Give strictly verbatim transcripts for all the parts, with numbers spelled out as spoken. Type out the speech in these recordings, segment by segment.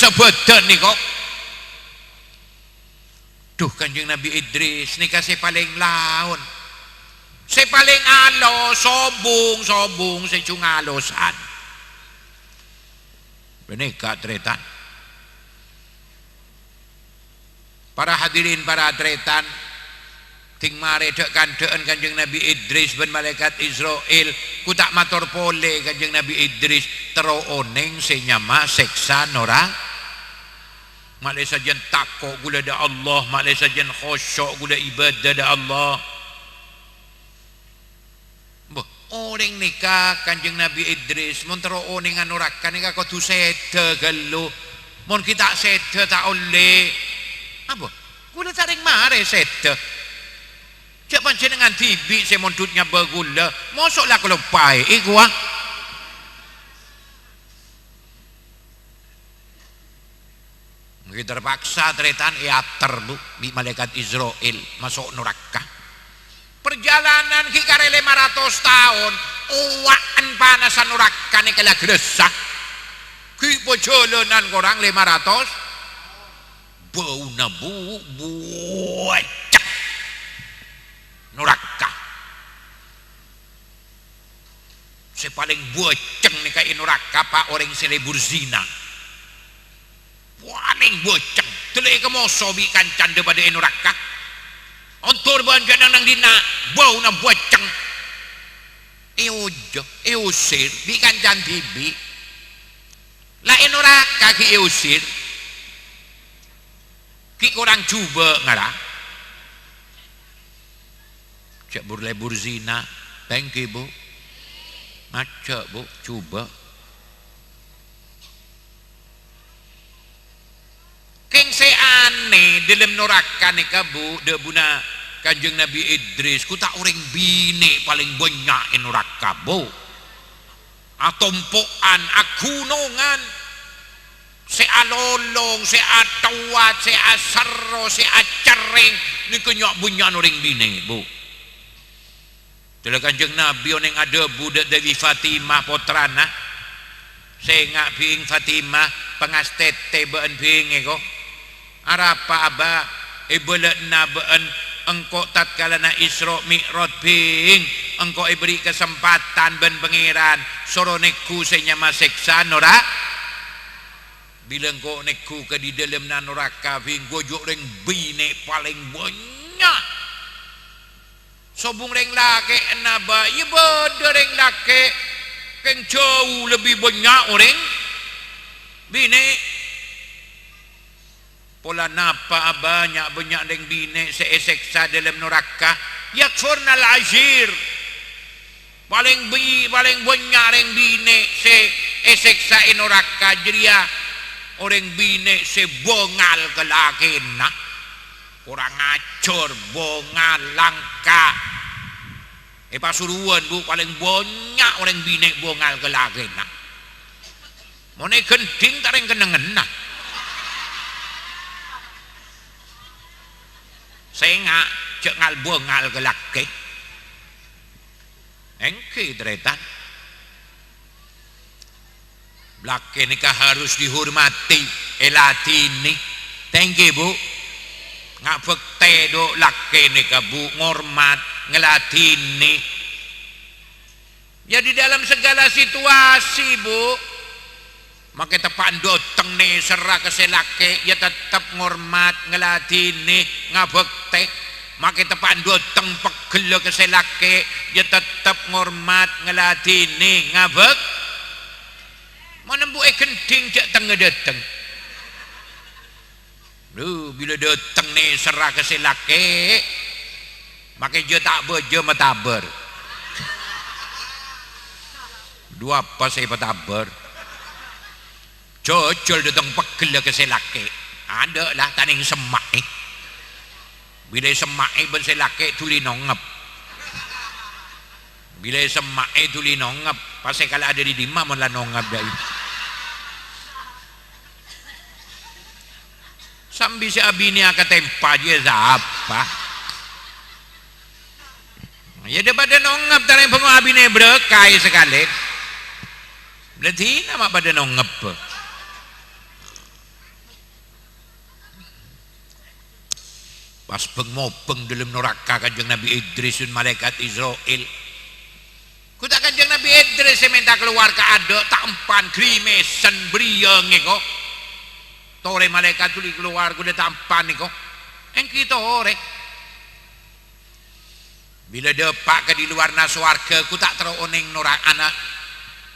Sabâdân nèko. Dhu, Kanjeng Nabi Idris nèka sè palèng laon. Sè palèng alos, sobung-sobung sè jhung alosan. Panèka, tarètan. Para hadirin, para tarètan, dhing marè dhâ'-kandhâ'ân Kanjeng Nabi Idris bân Malaèkat Isra'il, ghu ta' mator polè Kanjeng Nabi Idris, terro onèng sè nyama sèksa nora-, ma'lè sajân tako' ghulâ dâ' Allah, ma'lè sajân khusyu' ghulâ ibâdâ dâ' Allah. Bâh, orèng nèka, Kanjeng Nabi Idris, mon terro onènga noraka nèka kodhu sèdhâ ghâllu. Mon ghi' ta' sèdhâ, ta' ollè. Apa? Ghulâ ta' rèng marè sèdhâ. Jhâ' panjhennengngan dhibi' sè mondhut nyabâ ghulâ. Moso' la kaloppaè, ghuwa. Ngghi terpaksa, tarètan, èater, Bu, bi' Malaèkat Isra'il maso' noraka. Parjhâlânan ghi' karè lèma ratos taon, owa'en panassa noraka nèka la grassa. Ghi' pajhâlânan korang lèma ratos, bâuna, Bu, bâceng noraka. Sè palèng bâceng nèka è noraka, Pa', orèng sè lebur zina. Palèng bâceng. Dâlâ'è ka moso bi' kancana dâ-padâ è noraka. Ontor bân jhâ' nang dinna', bâuna bâceng. Èojhâ, èosèr bi' kancana dhibi'. La è noraka ghi' èosèr. Ghi' korang jhubâ' ngara. Jhâ' bur-lebur zina. Thank you, Bu. Ngajhâ', Bu, jhubâ'. Kèng sè anè, dâlem noraka nèka, Bu, dhâbuna Kanjeng Nabi Idris, ghu ta' orèng binè' palèng bânnya' è noraka, Bu. Atompo'an, aghunongan, sè alolong, sè atowat, sè aserro, sè acerrèng, nèka nya'-bânnya'an orèng binè', Bu. Dâlâ Kanjeng Nabi onèng adhâbu dâ' Dewi Fatimah, pottrana, "Sènga', Bhing Fatimah, pangastètè bâ'ân, Bhing, èko." "Arapa, Aba?" "Èbâlâ'âna bâ'ân engko' tatkalana Isra' Mi'raj, Bhing. Engko' èbâri' kasempadhân bân Pangèran, soro nèghu sè nyama sèksa nora-, bilâ engko' nèghu ka dâlem na-, noraka, Bhing, ghu jhâ' orèng binè' palèng bânnya'." Sobung rèng lakè'na, Ba, iyâ bâdâ rèng lakè', kèng jhâu lebbi bânnya' orèng binè'. "Polana apa, Aba, nya'-bânnya' rèng binè' sè èsèksa dâlem noraka?" "Yakfurnal ashir." Palèng bi-, palèng bânnya' rèng binè' sè èsèksa è noraka jârèya orèng binè' sè bângal ka lakèna. Korang ajhâr, bângal, langka. È Pasuruan, Bu, palèng bânnya' orèng binè' bângal ka lakèna. Mon è Gendhing ta' rèng kennengnganna. Sènga', jhâ' ngal-bângal ka lakè. Èngghi, tarètan. Lakè nèka harus dihormati, èladhini. Thank you, Bu. Ngabhâktè dâ' lakè nèka, Bu, ngormat, ngladhini. Ya, di dalam segala situasi, Bu. Makè teppa'na dâteng nèserra ka sè lakè, ya tettep ngormat, ngladhini, ngabhâktè. Makè teppa'na dâteng peggella ka sè lakè, ya tettep ngormat, ngladhini, ngabhâk-, Mon embu' è Gendhing jhâ' tengnga dâteng. Lho, bilâ dâteng nèserra ka sè lakè, makè jhâ' ta' bâjâ matabâr. Dhu apa sè èpatabâr? Jhâjhâl dâteng peggella ka sè lakè. Adâ' la, tanèng semma'è. Bilâ èsemma'è bân sè lakè' dhuli nongngep. Bilâ èsemma'è dhuli nongngep. Pas sè kala' dâri dimma mon la nongngep dâ' iyâ. Sambi sè abinèya katèmpa jiyâ sapa? Yâ, dâ-, padâ nongngep, tarèng bângo abinè bârâkaè sakalè. Bâlâdhina ma' padâ nongngep. Pas bâng-mobâng dâlem noraka Kanjeng Nabi Idris bân Malaèkat Isra'il. Ghu ta' Kanjeng Nabi Idris sè mènta kalowar ka adâ', ta' empan, grimèsen, bâriyâng èko. Torè malaèkat dhuli kalowar, ghu ta' empan èko. Èngghi torè. Bilâ dâpa' ka di lowarra sowarghâ, ghu ta' terro onèng nora-, ana-,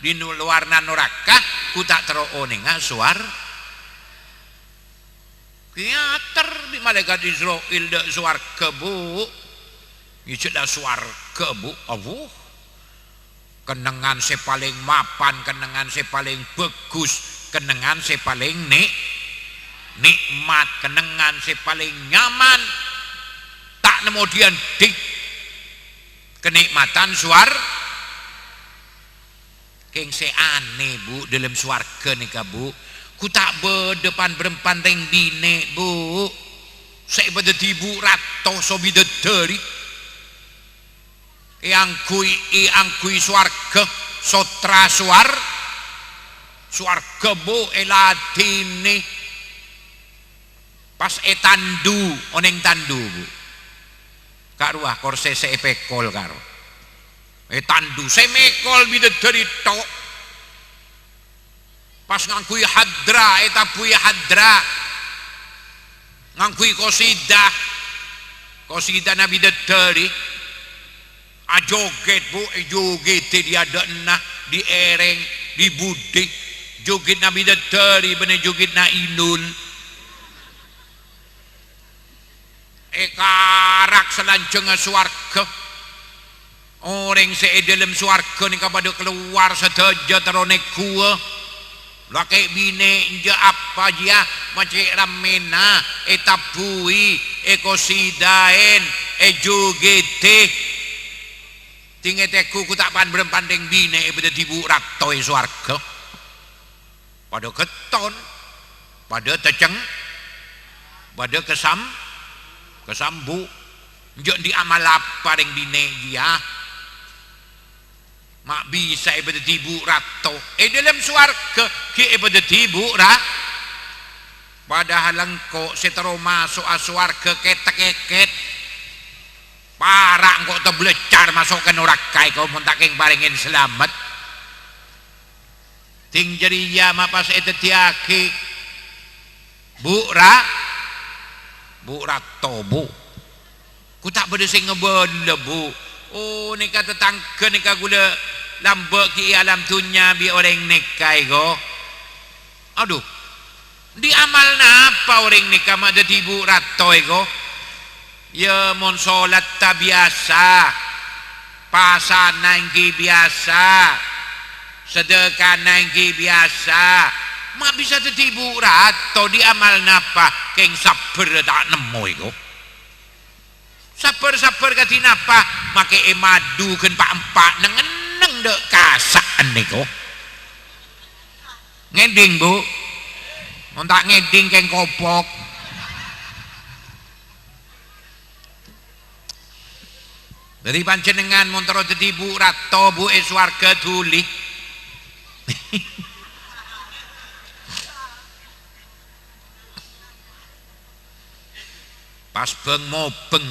di lowarra noraka, ghu ta' terro onènga sowar-, Èyater bi' Malaèkat Isra'il dâ' sowarghâ, Bu. Ngèjhâ' dâ' sowarghâ, Bu. Abu. Kennengngan sè palèng mapan, kennengngan sè palèng bhâghus, kennengngan sè palèng nè-, nè'mat, kennengngan sè palèng nyaman. Ta' nemmo dhi-andhi' kanè'matan sowar-, Kèng sè anè, Bu, dâlem sowarghâ nèka, Bu, ghu ta' bâdâ pan-bârâmpan rèng binè', Bu, sè èpadhâddhi bu' rato so bidadari. Èangghuy, èangghuy sowarghâ, sotra sowar-, sowarghâ, Bu, èladhinè. Pas ètandhu, onèng tandhu, Bu. Ka' rowa korsè sè èpèkol, karo. Ètandhu, sè mèkol bidadari tho'. Pas ngangghuy hadra, ètabbhuwi hadra. Ngangghuy qasidah. Qasidana bidadari. Ajogèt, Bu, èjogèdè dhi-adâ'na, dhi-èrèng, dhi-budhi. Jogèdna bidadari bân jogèdna Inul. Èkarak salanjhângnga sowarghâ. Orèng sè è dâlem sowarghâ nèka padâ kalowar sadhâjâ terro nègghuwâ. Lakè' binè' enjâ' apa jiyâ, ma' cè' rammèna, ètabbhuwi, èqasidaè, èjogèdè. Dingètè ghu ta' pan-bârâmpan rèng binè' èpadhâddhi bu' rato è sowarghâ. Padâ ghetton, padâ tècèng, padâ kasam-, kasambu. Enjâ' dhi' amal apa rèng binè' jiyâ? Ma' bisa èpadhâddhi bu' rato. È dâlem sowarghâ ghi' èpadhâddhi bu' ra-, padahal engko' sè terro maso'a sowarghâ kèt-kèkèt. Para' engko' tablèccar maso' ka noraka èko mon ta' kèng parèngèn salamet. Ding jârèya ma' pas èdhâddhiyâghi bu' ra-, bu' rato, Bu. Ghu ta' bâdâ sè ngabâlâ, Bu. Oh, nèka tatangghâ nèka ghulâ lambâ' ghi' è alam dhunnya bi' orèng nèka èko. Adhu, dhi' amal napa orèng nèka ma' dhâddhi bu' rato èko? Yâ, mon sholatta biyasa, pasana èngghi biyasa, sadhâkana èngghi biyasa, ma' bisa dhâddhi bu' rato, dhi' amal napa kèng sabbhârrâ ta' nemmo èko? Sabbhâr-sabbhâr kadhi napa? Makè èmadu ghân pa'-empa' neng-enneng dâ' kasa'an nèko. Ngèdhing, Bu? Mon ta' ngèdhing, kèng kopok. Dhâddhi panjhennengngan mon terro dhâddhi bu' rato, Bu, è sowarghâ dhuli. Pas bâng-mobâng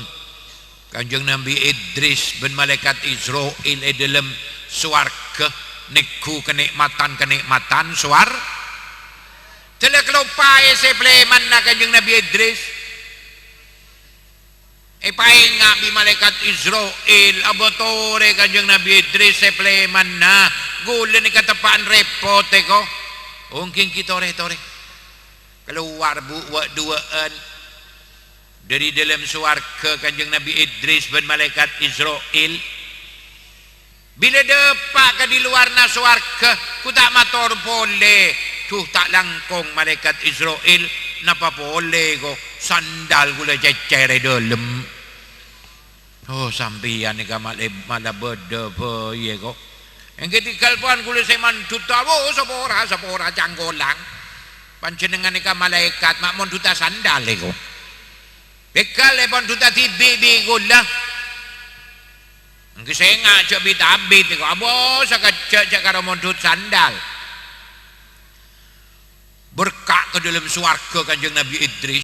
Kanjeng Nabi Idris bân Malaèkat Isra'il è dâlem sowarghâ, nèghu kanè'matan-kanè'matan sowar-, Dâlâ kaloppaè sè palèmanna Kanjeng Nabi Idris. Èpaènga' bi' Malaèkat Isra'il, abâ' torè Kanjeng Nabi Idris sè palèmanna, ghulâ nèka teppa'an rèpot èko. Ongghi èngghi torè-torè. Kalowar bu' wâ'-duwâ'ân. Dhâri dâlem sowarghâ Kanjeng Nabi Idris bân Malaèkat Isra'il. Bilâ dâpa' ka di lowarra sowarghâ, ghu ta' mator polè. Dhu, ta' langkong Malaèkat Isra'il, napa polè, ghu? Sandal ghulâ cècèr è dâlem. Oh, sampèyan nèka malè-, mala bâdâ bhâi, ghu. Èngghi tèghâl pon ghulâ sè mandhut, awo, sapora, sapora cangkolang. Panjhennengngan nèka malaèkat, ma' mondhuta sandal, ghu. Tèghâl èpondhuta dhibi' bi' ghulâ. Èngghi sènga' jhâ' bit-abit, ghu. Awo, sakejjhâ' jhâ' karo mondhut sandal. Berka' ka dâlem sowarghâ Kanjeng Nabi Idris.